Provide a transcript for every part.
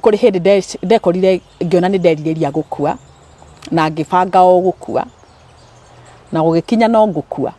Kũrĩ hĩndĩ ndekorire ngĩona nĩ nderirĩria gũkua na ngĩbanga o gũkua na gũgĩkinya no ngũkua.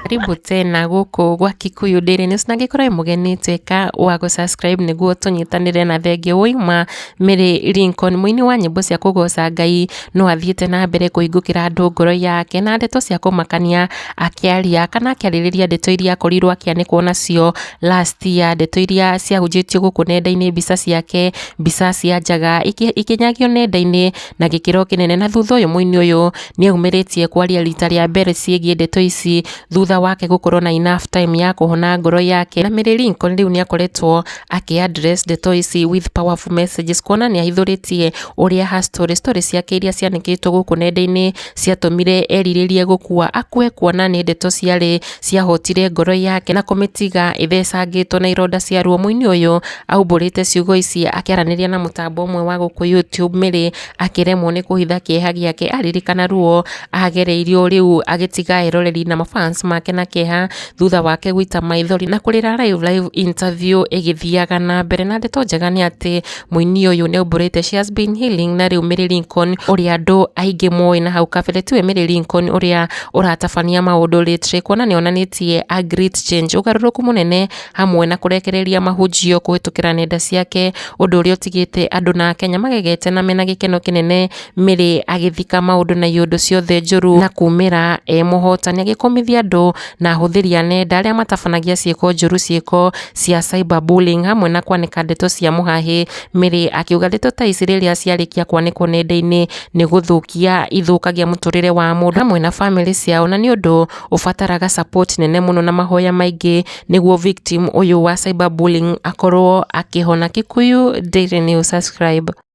Karibu tena gũkũ gwa Kikuyu Daily News na angĩkorwo wĩ mũgeni tuĩka wa gũ subscribe nĩguo tũnyitanĩre na thengiũ woima Mary Lincoln mũini wa nyĩmbo cia kũgoca Ngai no athiĩte na mbere kũhingũkĩra andũ ngoro yake na ndeto cia kũmakania akĩaria kana akĩarĩrĩria ndeto iria akorirwo akĩanĩkwo nacio last year, ndeto iria ciahunjĩtio gũkũ nenda-inĩ, mbica ciake, mbica cia njaga ikĩnyagio nenda-inĩ na gĩkĩro kĩnene. Na thutha ũyũ mũini ũyũ nĩ aumĩrĩtie kwaria rita rĩa mbere ciĩgiĩ ndeto ici thutha wake gũkorwo na enough time ya kũhona ngoro yake. Na Mary Lincoln rĩu nĩ akoretwo akĩ address ndeto ici with powerful messages kuona nĩ ahithũrĩtie ũrĩa her story, story ciake iria cianĩkĩtwo gũkũ nenda-inĩ ciatũmire erirĩrie gũkua akue kuona nĩ ndeto ciarĩ ciahotire ngoro yake na kũmĩtiga ĩthecangĩtwo na ironda cia ruo. Mũini ũyũ aumbũrĩte ciugo ici akĩaranĩria na mũtambo ũmwe wa gũkũ YouTube Mary akĩremwo nĩ kũhitha kĩeha gĩake aririkana ruo agereirio rĩu agĩtiga eroreri na mafans make na kĩeha thutha wake gũita maithori na kũrĩra live live interview ĩgĩthiaga na mbere. Na ndeto njega nĩ atĩ mũini ũyũ nĩ aumbũrĩte she has been healing na rĩu Mary Lincoln ũrĩa andũ aingĩ moĩ na hau kabere tiwe Mary Lincoln ũrĩa ũratabania maũndũ lately kuona nĩ onanĩtie a great change ũgarũrũku mũnene hamwe na kũrekereria mahunjio kũhĩtũkĩra nenda ciake ũndũ ũrĩa ũtigĩte andũ na Kenya magegete na mena gĩkeno kĩnene Mary agĩthika maũndũ na iũndũ ciothe njũru na kumĩra e mũhotani agĩkũmithia andũ na ahũthĩri a nenda arĩa matabanagia ciĩko njũru ciĩko cia cyber bullying hamwe na kwanĩka ndeto cia mũhahĩ. Mary akiuga ndeto ta ici rĩrĩa ciarĩkia kwanĩkwo nenda-inĩ nĩ gũthũkia ithũkagia mũtũrĩre wa mũndũ hamwe na bamĩrĩ ciao na nĩ ũndũ ũbataraga support nene mũno na mahoya maingĩ nĩguo victim ũyũ wa cyber bullying akorwo akĩhona. Kikuyu Daily News subscribe.